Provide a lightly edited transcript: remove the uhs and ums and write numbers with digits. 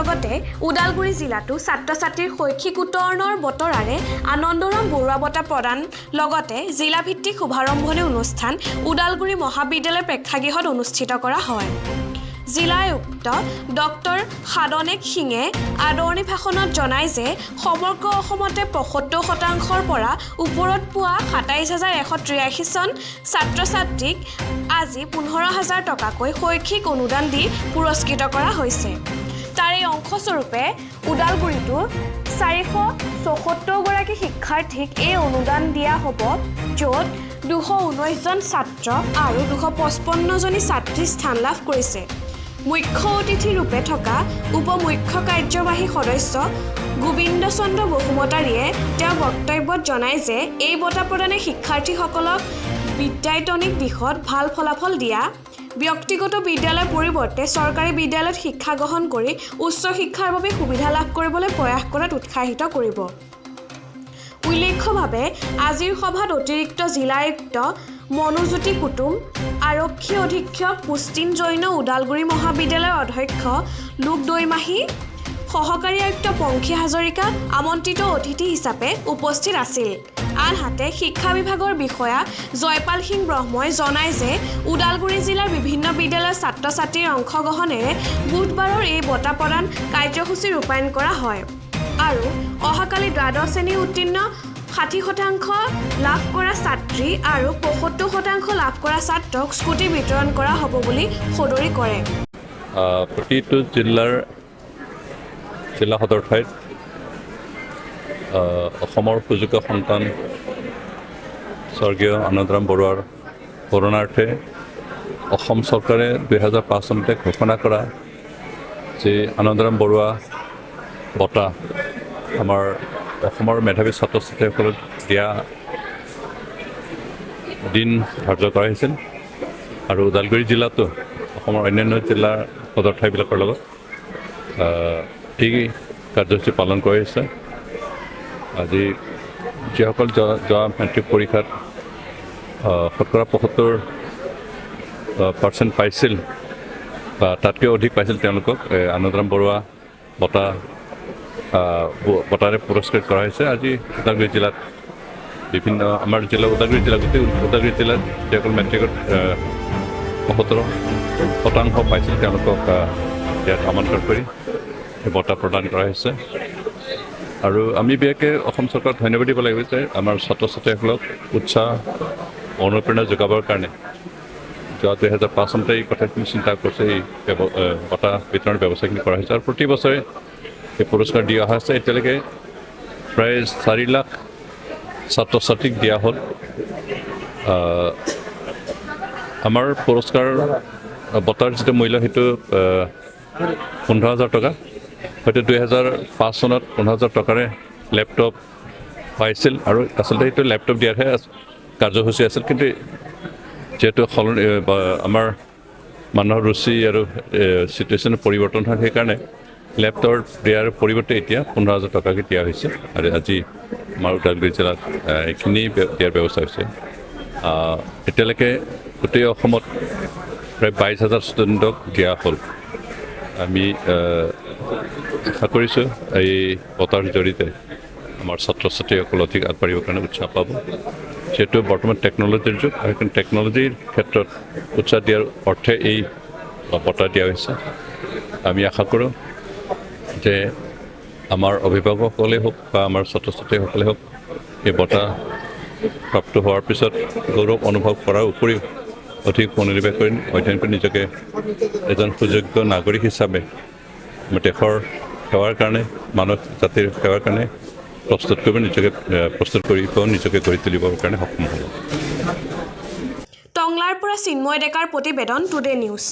লগতে ওদালগুৰি জিলাতো ছাত্ৰ ছাত্ৰীৰ শৈক্ষিক উত্তৰণৰ বতৰাৰে আনন্দৰাম বৰুৱা বঁটা প্ৰদান লগতে জিলাভিত্তিক শুভাৰম্ভণি অনুষ্ঠান ওদালগুৰি মহাবিদ্যালয় প্ৰেক্ষাগৃহত অনুষ্ঠিত কৰা হয়। জিলা আয়ুক্ত ডক্টৰ সাদনেক সিঙে আদৰণি ভাষণত জনায় যে সমগ্ৰ অসমতে 75 শতাংশৰ পৰা ওপৰত পোৱা 27,183 জন ছাত্ৰ ছাত্ৰীক আজি 15,000 টকাকৈ শৈক্ষিক অনুদান দি পুৰস্কৃত কৰা হৈছে। তাৰে অংশস্বৰূপে ওদালগুৰিতো 474গৰাকী শিক্ষাৰ্থীক এই অনুদান দিয়া হ'ব, য'ত 219জন ছাত্ৰ আৰু 255জনী ছাত্ৰী স্থান লাভ কৰিছে। মুখ্য অতিথি ৰূপে থকা উপ মুখ্য কাৰ্যবাহী সদস্য গোবিন্দ চন্দ্ৰ বসুমতাৰীয়ে তেওঁৰ বক্তব্যত জনায় যে এই বঁটা প্ৰদানে শিক্ষাৰ্থীসকলক বিদ্যায়তনিক দিশত ভাল ফলাফল দিয়া, ব্যক্তিগত বিদ্যালয়ৰ পৰিৱৰ্তে চৰকাৰী বিদ্যালয়ত শিক্ষা গ্ৰহণ কৰি উচ্চ শিক্ষাৰ বাবে সুবিধা লাভ কৰিবলৈ প্ৰয়াস কৰাত উৎসাহিত কৰিব। উল্লেখ্যভাৱে আজিৰ সভাত অতিৰিক্ত জিলা আয়ুক্ত মনোজ্যোতি কুটুম, আৰক্ষী অধীক্ষক পুষ্টিন জৈন, ওদালগুৰি মহাবিদ্যালয়ৰ অধ্যক্ষ লোক দৈমাহী, সহকাৰী আয়ুক্ত পংখী হাজৰিকা আমন্ত্ৰিত অতিথি হিচাপে উপস্থিত আছিল। আনহাতে শিক্ষা বিভাগৰ বিষয়া জয়পাল সিং ব্ৰহ্মই জনায় যে ওদালগুৰি জিলাৰ বিভিন্ন বিদ্যালয়ৰ ছাত্ৰ ছাত্ৰীৰ অংশগ্ৰহণেৰে বুধবাৰৰ এই বঁটা প্ৰদান কাৰ্যসূচী ৰূপায়ণ কৰা হয় আৰু অহাকালি দ্বাদশ শ্ৰেণী উত্তীৰ্ণ 60% লাভ কৰা ছাত্ৰী আৰু 75% লাভ কৰা ছাত্ৰক স্কুটি বিতৰণ কৰা হ'ব বুলি সদৰি কৰে। প্ৰতিটো জিলাৰ জিলা সদৰ ঠাইত অসমৰ সুযোগ্য সন্তান স্বৰ্গীয় আনন্দৰাম বৰুৱাৰ স্মৰণাৰ্থে অসম চৰকাৰে 2005 চনতে ঘোষণা কৰা যে আনন্দৰাম বৰুৱা বঁটা আমাৰ অসমৰ মেধাৱী ছাত্ৰ ছাত্ৰীসকলক দিয়া দিন ধাৰ্য কৰা হৈছিল আৰু ওদালগুৰি জিলাতো অসমৰ অন্যান্য জিলাৰ সদৰ ঠাইবিলাকৰ লগত এই কাৰ্যসূচী পালন কৰি আহিছে। আজি যিসকল যোৱা মেট্ৰিক পৰীক্ষাত 75% পাইছিল বা তাতকৈ অধিক পাইছিল, তেওঁলোকক আনন্দৰাম বৰুৱা বঁটাৰে পুৰস্কৃত কৰা হৈছে। আজি ওদালগুৰি জিলাত বিভিন্ন আমাৰ জিলা, ওদালগুৰি জিলা, গোটেই ওদালগুৰি জিলাত যিসকল মেট্ৰিকত 75% পাইছিল, তেওঁলোকক ইয়াত আমন্ত্ৰণ কৰি এই বঁটা প্ৰদান কৰা হৈছে। আৰু আমি বিশেষকৈ অসম চৰকাৰক ধন্যবাদ দিব লাগিব যে আমাৰ ছাত্ৰ ছাত্ৰীসকলক উৎসাহ অনুপ্ৰেৰণা যোগাবৰ কাৰণে যোৱা 2005 চনতে এই কথাখিনি চিন্তা কৰিছে, এই বঁটা বিতৰণৰ ব্যৱস্থাখিনি কৰা হৈছে আৰু প্ৰতি বছৰে এই পুৰস্কাৰ দি অহা হৈছে। এতিয়ালৈকে প্ৰায় 4 লাখ ছাত্ৰ ছাত্ৰীক দিয়া হ'ল। আমাৰ পুৰস্কাৰ বঁটাৰ যিটো মূল্য, সেইটো 15,000 টকা। হয়তো 2005 চনত 15,000 টকাৰে লেপটপ পাইছিল আৰু আচলতে সেইটো লেপটপ দিয়াৰহে কাৰ্যসূচী আছিল। কিন্তু যিহেতু সলনি বা আমাৰ মানুহৰ ৰুচি আৰু চিটুৱেশ্যনৰ পৰিৱৰ্তন হয়, সেইকাৰণে লেপটপ দিয়াৰ পৰিৱৰ্তে এতিয়া 15,000 টকাকৈ দিয়া হৈছে আৰু আজি আমাৰ ওদালগুৰি জিলাত এইখিনি দিয়াৰ ব্যৱস্থা হৈছে। এতিয়ালৈকে গোটেই অসমত প্ৰায় 22,000 ষ্টুডেণ্টক দিয়া হ'ল। আমি আশা কৰিছোঁ, এই বঁটাৰ জৰিয়তে আমাৰ ছাত্ৰ ছাত্ৰীসকল অধিক আগবাঢ়িবৰ কাৰণে উৎসাহ পাব। যিহেতু বৰ্তমান টেকন'লজিৰ যুগ আৰু সেইকাৰণে টেকন'লজিৰ ক্ষেত্ৰত উৎসাহ দিয়াৰ অৰ্থে এই বঁটা দিয়া হৈছে। আমি আশা কৰোঁ যে আমাৰ অভিভাৱকসকলেই হওক বা আমাৰ ছাত্ৰ ছাত্ৰীসকলেই হওক, এই বঁটা প্ৰাপ্ত হোৱাৰ পিছত গৌৰৱ অনুভৱ কৰাৰ উপৰিও অধিক মনোনিৱেশ কৰি অধ্যয়ন কৰি নিজকে এজন সুযোগ্য নাগৰিক হিচাপে আমাৰ দেশৰ সেৱাৰ কাৰণে, মানৱ জাতিৰ সেৱাৰ কাৰণে প্ৰস্তুত কৰিব, নিজকে প্ৰস্তুত কৰিব, নিজকে গঢ়ি তুলিবৰ কাৰণে সক্ষম হ'ব। টংলাৰ পৰা চিন্ময় ডেকাৰ প্ৰতিবেদন, টুডে নিউজ।